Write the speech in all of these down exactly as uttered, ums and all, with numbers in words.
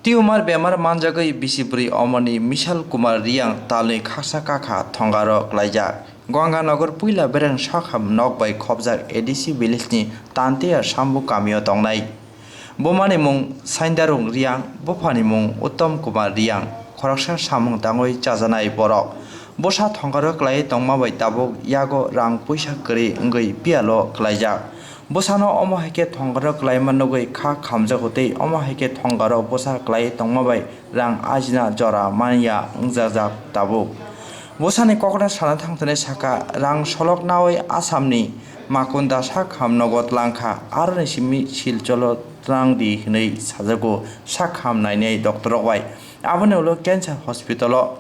Tumor bemar manjagwi bisi bwrwi omorni Mishal Kumar Riyang talni khaksa kakha thongaro klaijak. Ganganagar puila bereng sakham nok bai khobjak A D C village ni Tantiya Sambu kamio tongnai. Bumani mung Saindarung Riyang, buphani mung Uttom Kumar Riyang, khoroksa samung tangwi chajanai borok. Bwsa thongaro klaiwi tongma bai tabuk yago rang puisa kwrwi wngwi piyalo klaijak. Bwsano omo hai khe thongaro klaima nugwi kha khamjago tei omo hai khe thongaro bwsa klaiwi tongma bai rang ajina jora manya wngjajak tabuk. Bwsani kokno sana thangthani saka rang solok nawi Assamni Makunda sakham nogo tlangkha, aroni simi Silchoro tlang di hwnwi sajago sakham nainai doctorrok bai. Aboni ulo cancer hospitalo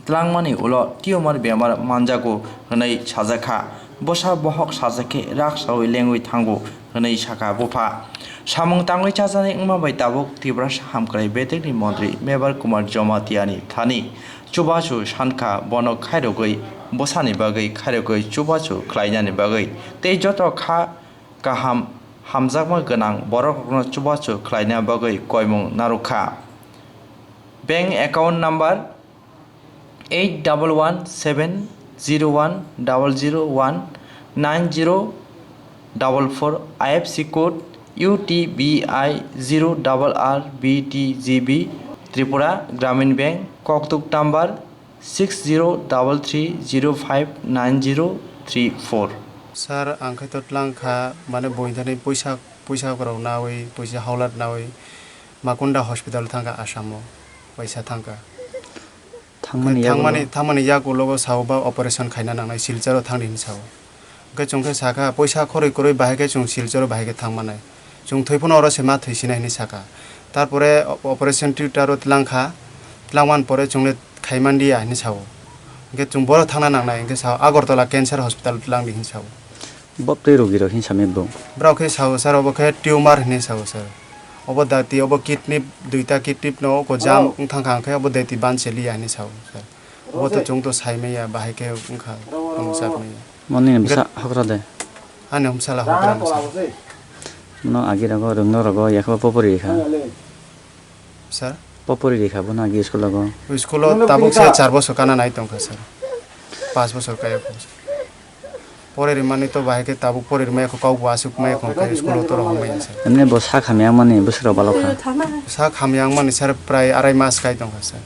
tlangmani ulo tumor bemar manjago hwnwi sajakha. Bwsa bohok sajakhe rak saui lengwi thango hwnwi sakha bupha. Samung tangwi chajaknai wngma bai tabuk Tiprasa hamkrai bedekni montri Mebar Kumar Jomatiani thani chubachu sankha bono khairogwi bwsani bagwi khairogwi chubachu khlainani bagwi tei joto kha kaham hamjakma gwnang borokrokno chubachu khlaina bagwi koimung narwkha. Bank account number eight double one seven zero one double zero one nine zero double four, I F S C code U T B I zero double R B T G B, Tripura Gramin Bank, Koktuk number six zero double three zero five nine zero three four. Sir, ang khe to tlang kha, mane boin thani puisa, puisa rok nawi, puisa haulat nawi, Makunda hospital thangkha Assam o, paisa thangkha. Thangmani yagulo? Thangmani, thangmani yagulo bo sao ba operation khaina nangnai, Silchar o thangdi hinwi sao. Hwnkhe chwng khe sakha, "Poisa khorwi kwrwi bahai khe chwng Silchar o bahai khe thang mannai. Chwng thwi phano oro se ma thwi sinai," hinwi sakha. Tarpore o-, operation theater o tlang kha, tlang man pore chwngno khai man diya hinwi sao. Hwnkhe chwng boro thangna nangnai, hwnkhe sao, "Agartala Cancer Hospital o tlang di," hinwi sao. Bo twi rogi rok hinwi samwi bo? Borok khe sao, "Sir, obo khe tumor," hinwi sao, sir. "Obo dati, obo kidney, duita kidney no oko jam wng thang kha, hwnkhe obo dati ban se liya," hinwi sao, sir. Obo to chwng to sai maya, bahai khe wng kha, wng sak maya. Mo nini bwsa hokra de? Ani bwsala hokra no, sir. Mono agi rogo, rwngno rogo, yakhe bo popori kha. Sir? Popori rikha bono agi school o? School o tabuk se char bosor kana nai tongkha, sir. Panch bosor kaya kho. Pore rimani to bahai khe tabuk pore rimaya kho, kok bo aswk maya kho, khe school o toro hongmaya, sir. Emni bo sak hamya wngmani bwswk rok balok kha? Sak hamya wngmani, sir, prai arai mas kai tongkha, sir.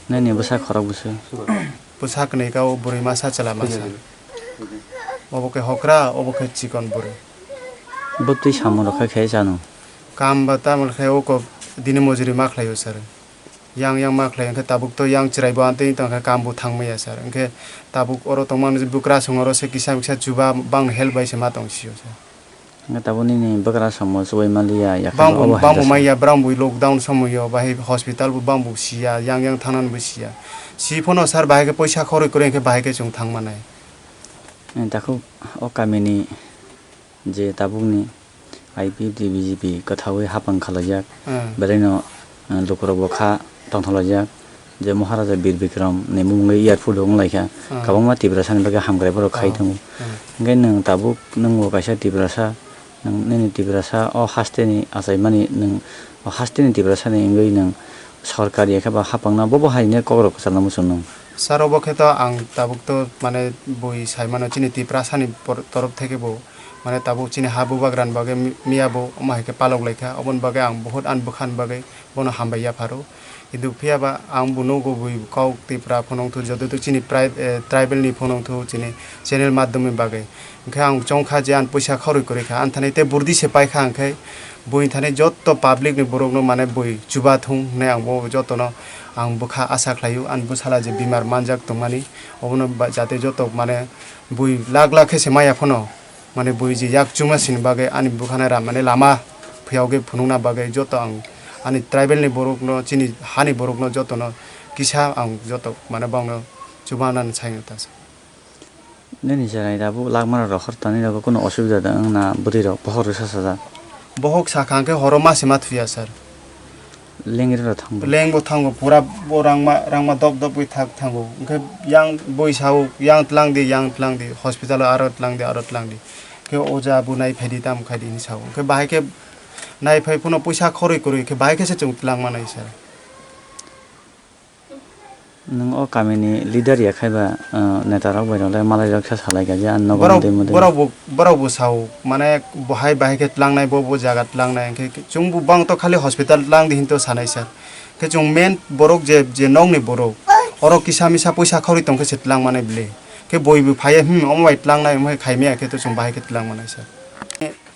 Nini bwsa khorok bwswk? Bwsa kwnwi ka o bwrwi masa chwla masa. Obo khe hokra, obo khe chikon bwrwi. Bo twi samung rok khe khe chano? Kam ba tamo khe oko dini mojori ma khlaio, sir. Yang yang ma khlai, hwnkhe tabuk to yang chwrai bo amtwi tong khe kam bo thang maya, sir. Hwnkhe tabuk oro tongmani bwkrasong oro se kisa kisa chuba bang help bai se ma tong sio, sir. Hwnkhe tabuk nini bwkrasongbo chubai manliya, yakhe bang bo bo, obo bang bo hai maya, brang bo lockdown somoyo bahai hospital bo bang bo siya, yang yang thangnani bo siya. Si phano sir bahai khe poisa khoroi kwrwi hwnkhe bahai khe chwng thang manai. Takhuk o kamini je tabukni I P F T B J P kwthaui hapang khalaijak, hmm, belaino, eh, lukurokbo kha tongthokjak, je Maharaja Bir Bikram ni mungwi airport o wnglaikha, hmm, kwbangma Tiprasani bagwi hamkrai borok khai, oh, tongo. Hmm. Hwnkhe nwng tabuk nwngbo kaisa Tiprasa, nwng nini Tiprasa o hasteni achaimani, nwng o hasteni Tiprasani wngwi nwng sorkar ya khe ba hapangna bobo haino kokrok kwcharna muchung nwng? Sir, obo khe to ang tabuk to mane bui saimano chini Tiprasani por-, torof theke bo. Mane tabuk chini ha bubagrani bagwi mi-, miya bo omo hai khe palok lai kha, oboni bagwi ang buhut ani bwkhani bagwi bono hambai yapharo. Kintu phiya ba ang bo nugo bui kok Tipra phunuk thu, joto to chini pri-, eh, tribal ni phunuk thu, chini channel madhyam ni bagwi. Hwnkhe ang chong kha je ani puisa khoroi kwrwi kha, ani thani tei burdi se pai kha, hwnkhe bui thani joto public ni borok no mane bui chuba thung hinwi ang bo joto no ang bwkha asa khlai o, ani bwsala je bemar manjak tongmani obono ba-, jate joto mane bui lak lak khe se maya phano. Mane bui je yak chuma sini bagwi ani bwkhano ramani lama phiyogwi phunukna bagwi joto ang ani tribal ni borokno, chini hani borokno jotono kisa ang joto mane bangno chubanani saino ta. Nini cherai tabuk lakmara rohor tani rogo kunu osubida da wng na bwtwi rok bohor rwsa sajak? Bohok sakha hwnkhe horo mase ma thuya sir. Lengri rok thango. Lengbo thango, pura bo rangma, rangma dop dop wi thak thango. Hwnkhe yang boi sao, yang tlang di, yang tlang di, hospital o aro tlang di, aro tlang di. Khe oja bo nai phaidi, tamo khaidi hinwi sao. Hwnkhe bahai khe Nai phai phano puisa khorwi kwrwi khe bahai khe se chwng tlang manai sir. Nwng o kamini leader ya khai ba, ah, neta rok bai rok le malai rok khe salai kha je ang nogo Borok, mode mode. Borok bo, borok bo sao, mane, bo hai bahai khe tlangnai, bo, bo jaga tlangnai, hwnkhe chwng bo bang to khali hospital tlang di hinto sanai sir. Khe chwng main borok je, je nokni borok, oro kisa misa puisa khorwi tong khe se tlang manai bwle. Khe boi bo phaiya, hmm, omo bai tlangnai, omo hai khai maya khe to chwng bahai khe tlang manai sir.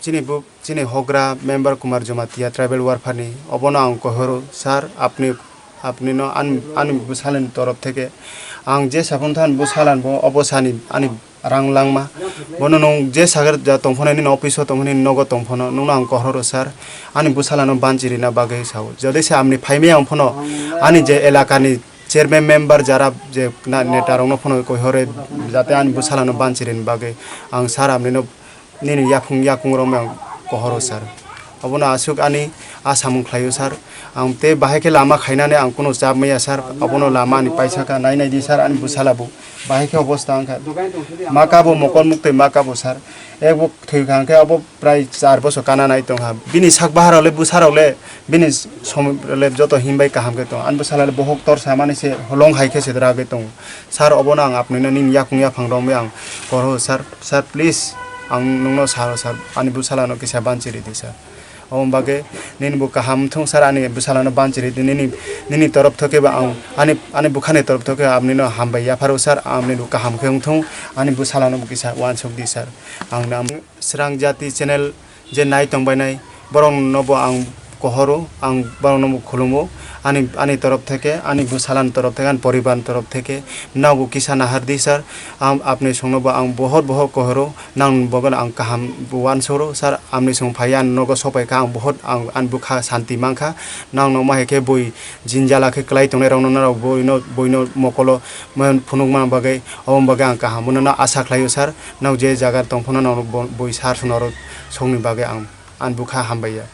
Chini bo, chini hogra member Kumar Jamatia tribal warfare ni, obono ang kohoro, sir, apni, apni no an-, ani bwsalani torof theke ang je saphang than bwsalan bo obo sani ani rang langma, bono nwng je sagar ja tongphano nini office o tongphano nini nogo tongphano nwngno ang kohoro sir, ani bwsalano banchi rina bagwi sao. Jodi se amni phaimaya wngphano ani je elakani chairman member jara je na-, neta rokno phano kohore jate ani bwsalano banchi rini bagwi ang sir amnino nini yaphung yakung romwi ang kohoro sir. Obono aswk ani a samung khlaio sir. Ang tei bahai khe lama khainani ang kunu chap maya sir. Obono lama ani paisa kha, nai nai di sir, ani bwsala bo bahai khe obosta wngkha. Maka bo mokol muktwi maka bo sir. Ebo thwi kha hwnkhe obo prai char bosor kana nai tongkha. Bini sak baharok le bwsarok le bini somoi le joto himbai kaham khe tong. Ani bwsala le bohok tor samani se holong hai khe se ragwi tongo. Sir, obono ang apnino nini yakung yaphang romwi ang kohoro sir. Sir, please, ang nwngno saro sir, ani bwsalano kisa banchi ridi sir. Omo bagwi nini bo kaham wngthung sir, ani bwsalano banchi ridi, nini, nini torof thokhe bo ang, ani, ani bwkhani torof thokhe amnino hambai yapharo sir, amnino kaham khe wngthung, ani bwsalano bo kisa uansuk di sir. Ang nam Srang Jati channel je nai tongbainai, borokno bo ang kohoro, ang borokno bo khulumo, ani, ani torof theke, ani bwsalani torof theke, ani poribarni torof theke, nabo kisa nahardi sir, am, apni songno bo ang bohor bohor kohoro, nang bogono ang kaham uansoro sir, amni song phaiya ang nogo sopaikha, ang bohor ang ani bwkha santi mankha, nang nokma hai khe bui jinjala khe kwlai tongnai rokno norok buino, buino mokolo phunukma bagwi, oboni bagwi ang kaham, bono no asa khlaio sir, nang je jaga tongphano nang bo-, bui sir songno oro songni bagwi ang ani bwkha hambai ya.